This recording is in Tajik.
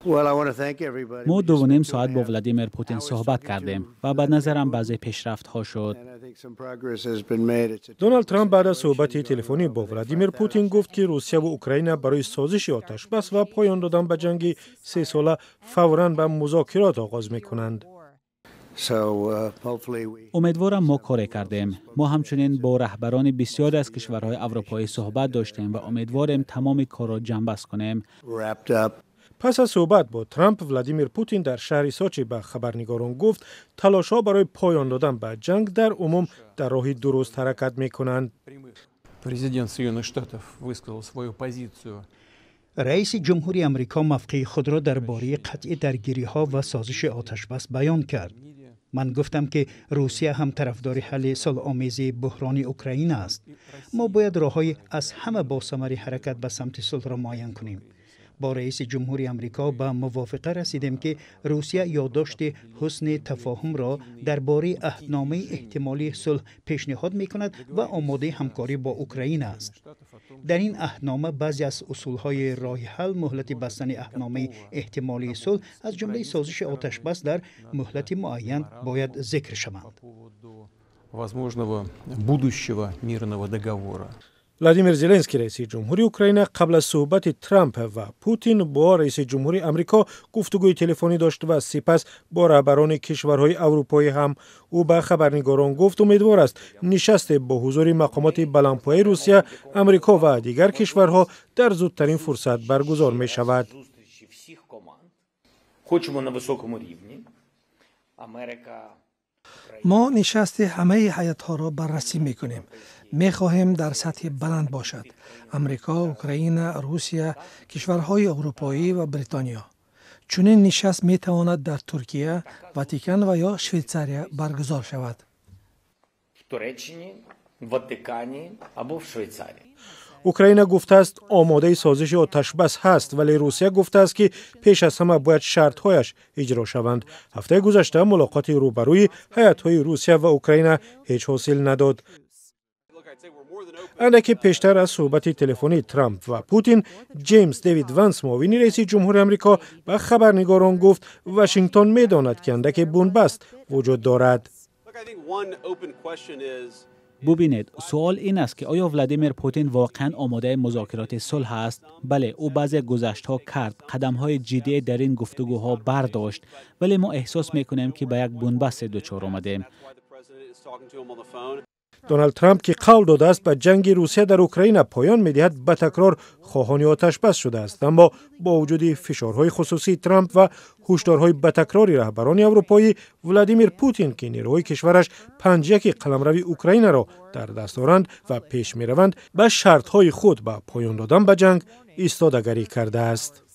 Мо 2.5 соат бо Владимир Путин суҳбат кардем ва ба назарам баъзе пешрафтҳо шуд. Доналд Трамп баъд аз суҳбати телефонӣ бо Владимир Путин гуфт, ки Русия ва Украина барои созиши оташбас ва поён додан ба ҷанги сесола фавран ба музокирот оғоз мекунанд. Умедворам, мо коре кардем. Мо ҳамчунин бо раҳбарони бисёре аз кишварҳои аврупоӣ суҳбат доштем ва умедворем тамоми корро ҷамъбаст кунем. Wrapped up. Пас аз суҳбат бо Трамп, Владимир Путин дар шаҳри Сочи ба хабарнигорон гуфт, талошҳо барои поён додан ба ҷанг дар умум дар роҳи дуруст ҳаракат мекунанд. Президент Соединенных Штатов высказал свою позицию. Раиси ҷумҳури Амрико мавқеи худро дар бораи қатъи даргириҳо ва созиши оташбас баён кард. Ман гуфтам, ки Русия ҳам тарафдори ҳалли сулҳомези буҳрони Украина аст. Мо бояд роҳҳои аз ҳама босамари ҳаракат ба самти сулҳро муайян кунем. Бо раиси ҷумҳури Амрико ба мувофиқа расидем, ки Русия ёддошти ҳусни тафоҳумро дар бораи аҳдномаи эҳтимолии сулҳ пешниҳод мекунад ва омодаи ҳамкорӣ бо Украина аст. Дар ин аҳднома баъзе аз усулҳои роҳи ҳал, муҳлати бастани аҳдномаи эҳтимолии сулҳ, аз ҷумлаи созиши оташбас дар муҳлати муайян, бояд зикр шаванд. Возможного будущего мирного договора. Владимир Зеленский, раиси ҷумҳури Украина, қабл аз суҳбати Трамп ва Путин бо раиси ҷумҳури Амрико гуфтугӯи телефонӣ дошт ва сипас бо раҳбарони кишварҳои аврупоӣ ҳам. Ӯ ба хабарнигорон гуфт, умедвор аст, нишасте бо ҳузури мақомоти баландпояи Русия, Амрико ва дигар кишварҳо дар зудтарин фурсат баргузор мешавад. Хочемо на високому рівні. Америка Мо нишасти ҳамаи ҳайатҳоро баррасӣ мекунем. Мехоҳем дар сатҳи баланд бошад: Амрико, Украина, Русия, кишварҳои аврупоӣ ва Бритониё. Чунин нишаст метавонад дар Туркия, Ватикан ва ё Швейтсария баргузор шавад. В Туреччині, Ватикані або в Швейцарії. Украина гуфтааст, омодаи созиши оташбас ҳаст, вале Русия гуфтааст, ки пеш аз ҳама бояд шартҳояш иҷро шаванд. Ҳафтаи гузашта мулоқоти рӯбарӯи ҳайатҳои Русия ва Украина ҳеҷ ҳосил надод. Андаке пештар аз суҳбати телефонии Трамп ва Путин, Ҷеймс Дэвид Ванс, муовини раиси ҷумҳури Амрико, ба хабарнигорон гуфт, Вашингтон медонад, ки андаке бунбаст вуҷуд дорад. Бубинед, суол ин аст, ки оё Владимир Путин воқеан омодаи музокироти сулҳ аст? Бале, ӯ баъзе гузаштҳо кард, қадамҳои ҷиддие дар ин гуфтугӯҳо бардошт, вале мо эҳсос мекунем, ки ба як бунбасте дучор омадем. Доналд Трамп, ки қавл додааст, ба ҷанги Русия дар Украина поён медиҳад, ба такрор хоҳони оташбас шудааст. Аммо бо вуҷуди фишорҳои хусусии Трамп ва ҳушдорҳои ба такрори раҳбарони аврупоӣ, Владимир Путин, ки нерӯҳои кишвараш панҷяки қаламрави Украинаро дар даст доранд ва пеш мераванд, ба шартҳои худ ба поён додан ба ҷанг истодагарӣ кардааст.